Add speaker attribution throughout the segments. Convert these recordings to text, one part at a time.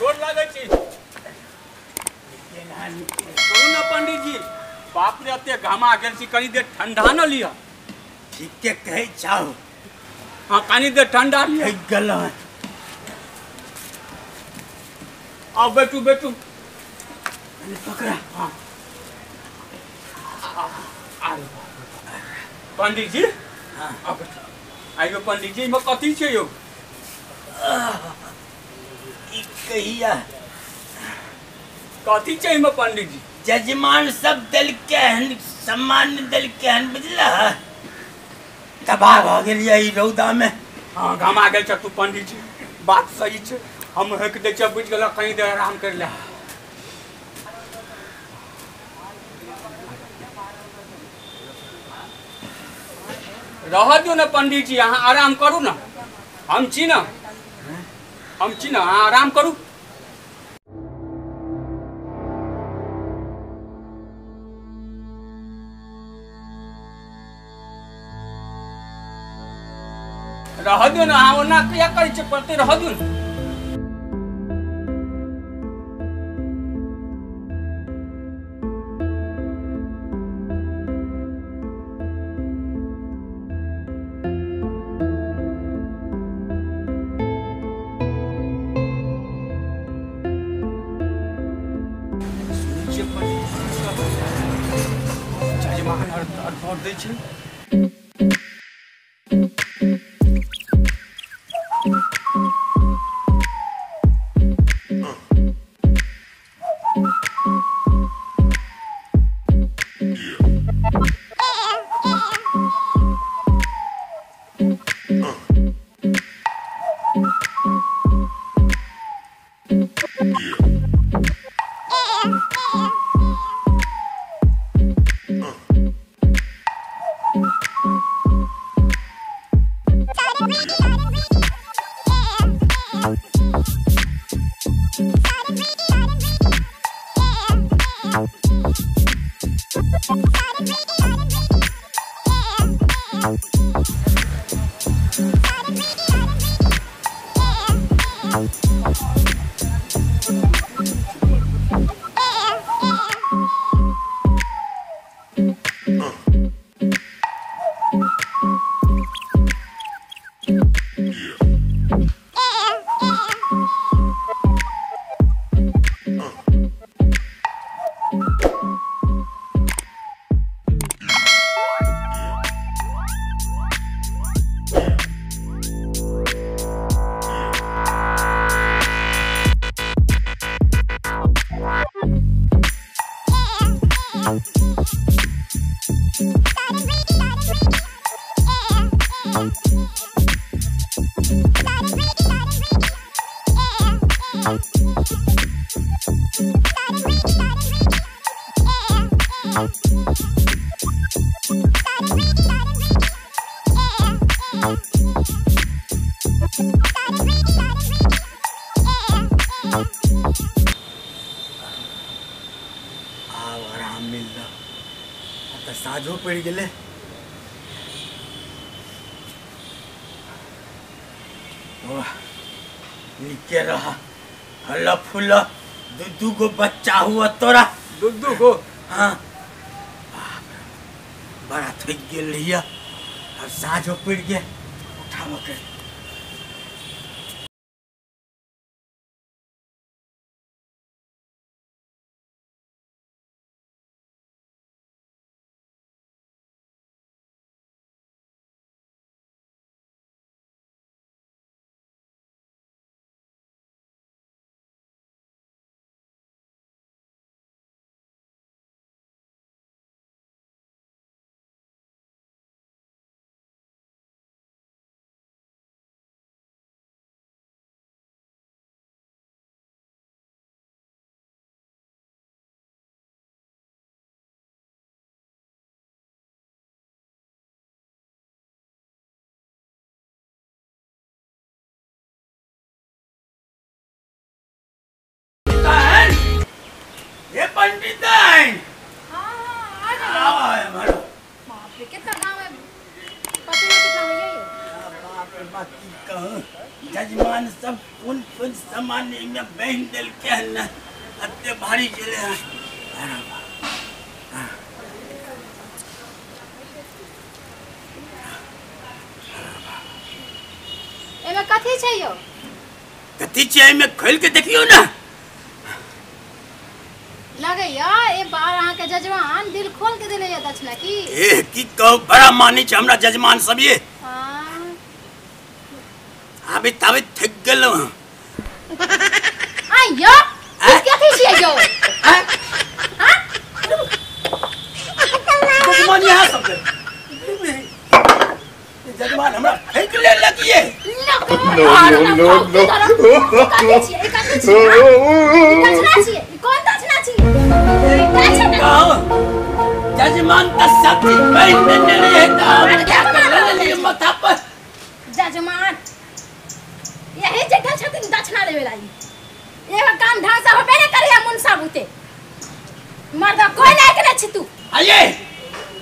Speaker 1: गोर लागै छी। कहू ने पंडित जी, बाप रे एते घामा गेल छी, कनी देर ठंडा न लिअ।
Speaker 2: ठीके कहै छौ।
Speaker 1: हाँ कनी देर ठंडा लिअ।
Speaker 2: थाकि गेलहुँ।
Speaker 1: आउ बैठू बैठू।
Speaker 2: पकड़ा।
Speaker 1: हाँ पंडित जी।
Speaker 2: हाँ
Speaker 1: आउ बैठू। आइयो पंडित जी, एहिमे कथी छै यौ?
Speaker 2: की कहिया,
Speaker 1: कथी छै एहिमे पंडित जी?
Speaker 2: जजमान सब देलकै हन, सम्मान देलकै हन, बुझलह। तबाह भऽ गेलियै ई रौदा में।
Speaker 1: हाँ घामा गेल छ तू पंडित जी, बात सही छै। हम हेक दै छियै, बुझि गेलऽ, कहीं देर आराम कर ले। रह दियौ ने पंडित जी, अहाँ आराम करू ने, हम छी ने, हम छी ने, अहाँ आराम करू। रह दियौ ने, अहाँ ओना किया करै छियै? पड़ते रह दियौ ने। सुनै छियै पंडित जी सब जजमान हर भर दै छै।
Speaker 2: आब आराम मिल रहा, अब तऽ साँझो पड़ि गेलै। नीके रह, हल्ला फुल्ला, दू दू गो बच्चा हुआ तोरा।
Speaker 1: दू दू गो?
Speaker 2: हाँ। बाप रे, बड़ा थकि गेल रहिया, अब साँझो पड़ि गेल, उठाबऽ के। ये पंडित
Speaker 3: हाँ आ बाप रे कितना गाँव है, पसीना कितना हो ये।
Speaker 2: बाप रे बाप की कहूँ, जजमान सब कोन कोन सामान एहिमे बान्हि देलकै हन ने, एते भारी छलै हन।
Speaker 3: एमे कथी छै यौ?
Speaker 2: कथी छै एहिमे, खोलि के देखियौ ने।
Speaker 3: लगैया ए बार अहाँ के जजमान दिल खोल के देले दक्षिणा की।
Speaker 2: ए की कहू, बड़ा मानै छै हमरा जजमान सब ये।
Speaker 3: हां
Speaker 2: आबे ताबे थक गेलहुँ।
Speaker 3: आइयो ई कथी छियै यौ?
Speaker 2: हां जजमान यहाँ सब जजमान हमरा फेंक लेलक ये।
Speaker 3: नो नो नो नो कथी छियै? ई कथी छियै? ई दक्षिणा छियै? ई कोन दक्षिणा छियै?
Speaker 2: जजमान त सब चीज बान्हि देने रहे त हम क्या कर लेलियै माथा पर।
Speaker 3: जजमान यही जगह छथिन दक्षिणा लेवे लाई। एगो काम ढंग से होबे नै करिया मुनसा बुते मर्द कोई लायक नै छी तू।
Speaker 2: अये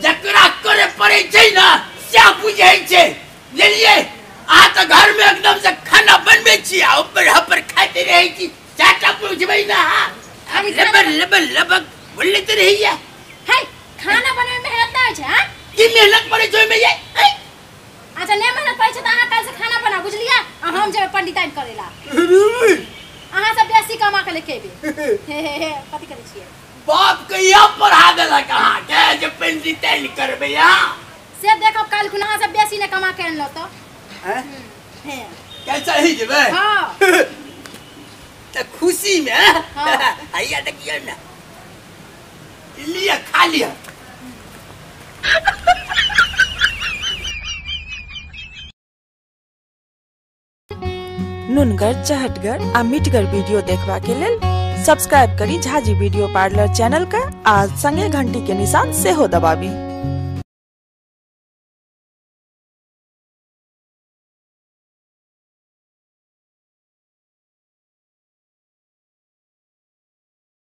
Speaker 2: जकरा करे पड़ै छै ना से बुझै छै, बुझलियै? अहाँ तऽ घर में एकदम से खाना बनबै छी आ ऊपर हपर खाइते रहै छी, चाटा बुझबै ना। हाँ लबर लबर लबक बोलैत रहैया।
Speaker 3: है खाना बनबै में मेहनत नै होइ छै? हां
Speaker 2: की मेहनत पड़ै छै ओहिमे ये?
Speaker 3: अच्छा नै मेहनत पड़ै छै तऽ अहाँ काल्हि से खाना बना, बुझलियै? आ हम जेबै पंडिताइन करै ला। अहाँ सब बेसी कमा के लेके एबै। हे हे हे कथी करै छियै?
Speaker 2: बाप कहिया पढ़ा देलक अहाँके जे पंडिताइन करबै अहाँ?
Speaker 3: से देखब काल्हि खुना अहाँ सब बेसी नै कमा के अनलहुँ तऽ।
Speaker 2: हैं
Speaker 3: हे
Speaker 2: कैसा ही जेबै?
Speaker 3: हां
Speaker 2: तऽ खुशी में हैया देखियौ ने, लिअ खा लिअ।
Speaker 4: नुनगर, चहटगर आ मिठगर वीडियो देखबा के लेल सब्सक्राइब करी झाजी वीडियो पार्लर चैनल के आ संगे घंटी के निशान सेहो दबाबी।